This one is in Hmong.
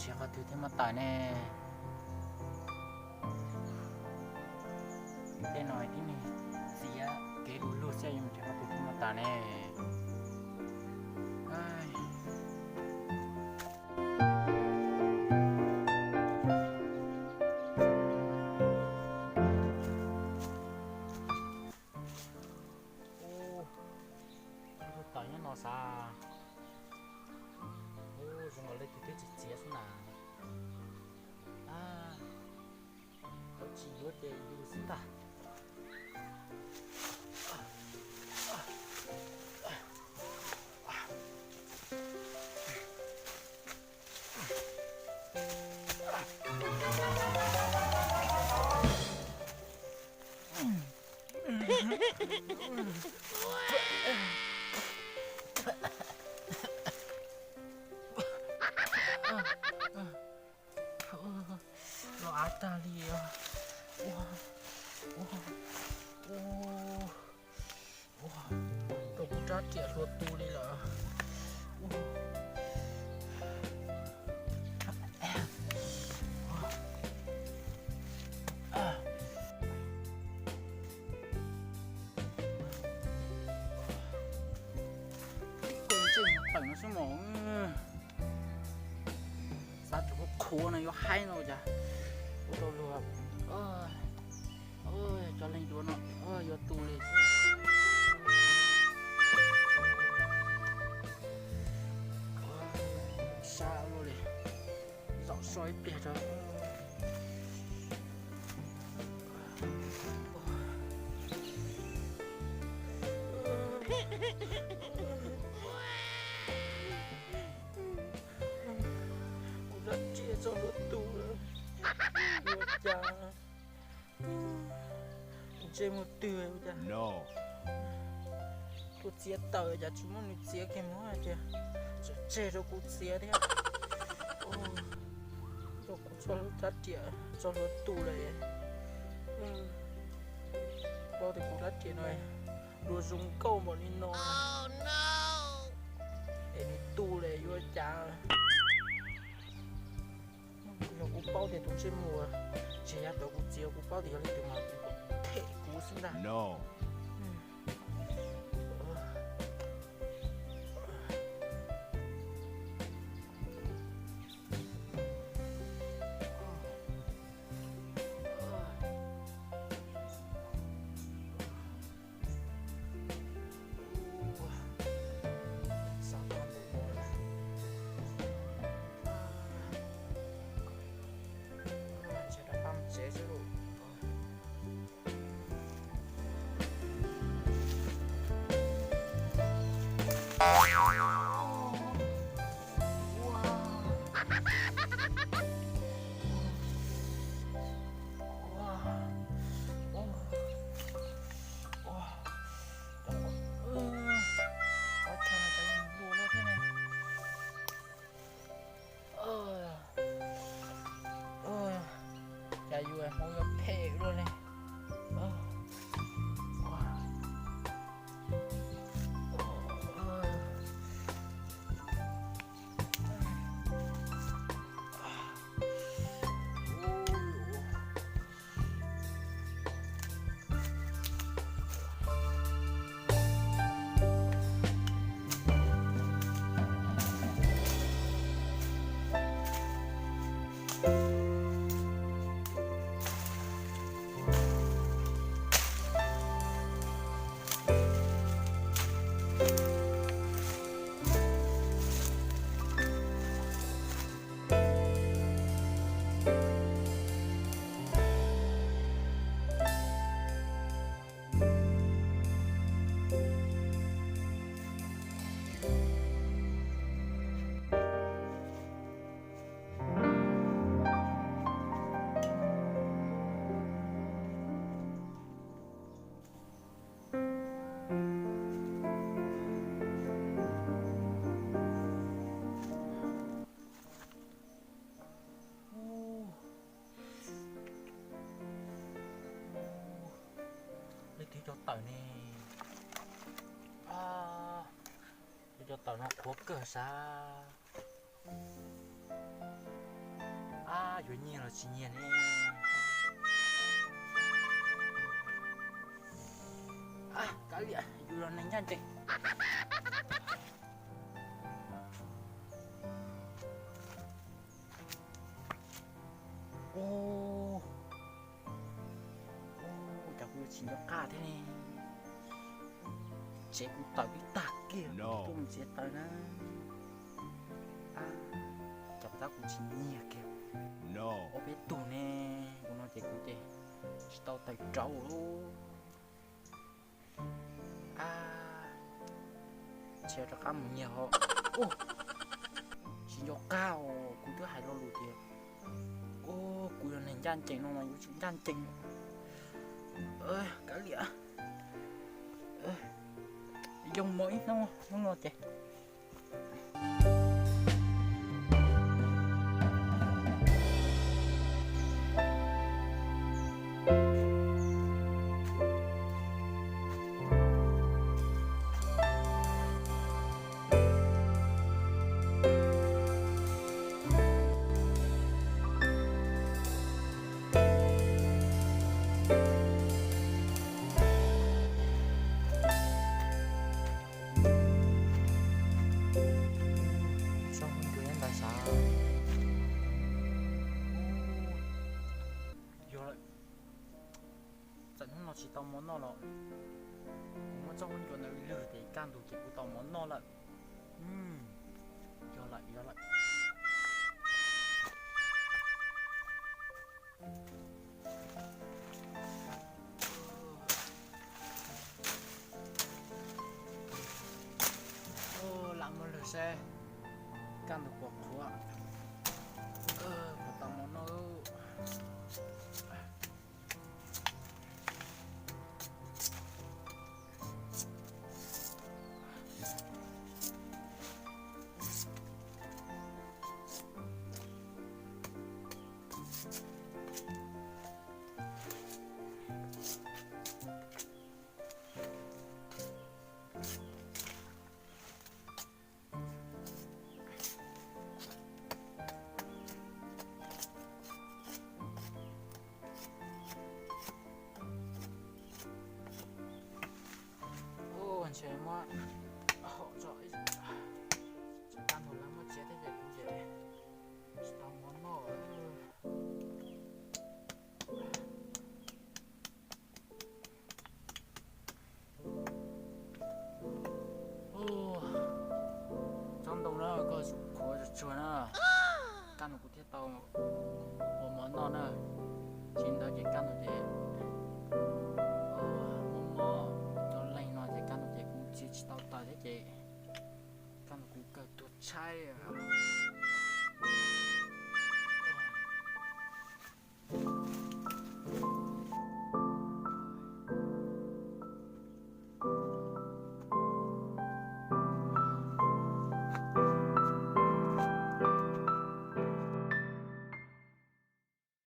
Qhov twg thiaj muaj tawm ne? Tej no tib neeg txiav kev du lug xwb, yuav mus nrhiav qhov twg thiaj muaj tawm ne? Ub, tus tawm nyob no xav. Ub, zoo nkaus li tus twb tsis txiav xwb na. Tab sis yuav ces yus xwb ntag. Los av tag li os. Ua, ua, ua, ua, rau kuv rab riam hluav tu li lawm. Tib koj ntsej muag tawm no xwb mas. Xav tias qhuav qhuav no yuav haib no cas ua rau luag cov leeg duav no yuav tu li xwb. Sab luaj li, zaum so ib pliag rau. Kuv rab riam txog hluav tu lawm, ua cas ntsej muag twg ua cas. Tus txiav tawm cas tsis muab nws txiav kiag mus hais tias tseg rau kuv txiav thiab. Rau kuv txog lub rab riam txog hluav tu lawm. Paub tias kuv rab riam no luag zoo nkauj npaum li no es nws tu lawm yuav cas. Yog kuv paub tias tus ntsej muag tsis yog tau kuv txiav, kuv paub tias yog leej twg mas them kuv xwb ntag. Cas yus hmoov yuav phem luaj li. Leej twg cov tawm ne? Leej twg cov tawm no qhuav kawg sav. Yuav nyiag los tsis nyiag ne? Kav liam, yus los neeg ncaj ncees. Ua cas kuv yuav tsis nco qab thiab ne? Tsev kuv tawm twb tag kiag, tuaj mus txiav taws na. Cas tab kuv tsis nyiag kiag. Ob peb tug ne, kuv no ces kuv ces tsis tau taws rauv lub. Ntshe rov qab mus nyiag ho. Tsis nco qab os, kuv twb hais lo lus tias kuv yog neeg ncaj ncees no mas yuav tsum ncaj ncees. Kav liam, yoo mov ib hnub, hnub no ces Txhob muab ncuav ntawd sav. Yog lawm, txawm hnub no tsis tau mov noj los kuv muab txoj huab ncua ntawd lwg ces kaj ntug ces kuv tau mov noj lawm. Yog lawm, yog lawm. Lam muab lwg seb kaj ntug puas qhuav, puas tau mov noj. Ntshe muab hom tso, tsam kaj ntug lawv muab txiav thiab ces kuv ces tsis tau mov noj. Tsob ntoo na, koj tsum qhuav tsuag tsuag na, kaj ntug kuv thiaj tau ua mov noj na. Tsis li ntawd ces kaj ntug ces mob mob cov leeg no ces kaj ntug ces kuv txiav tsis tau taws thiab ces kaj ntug kuv kawg tuag tshaib.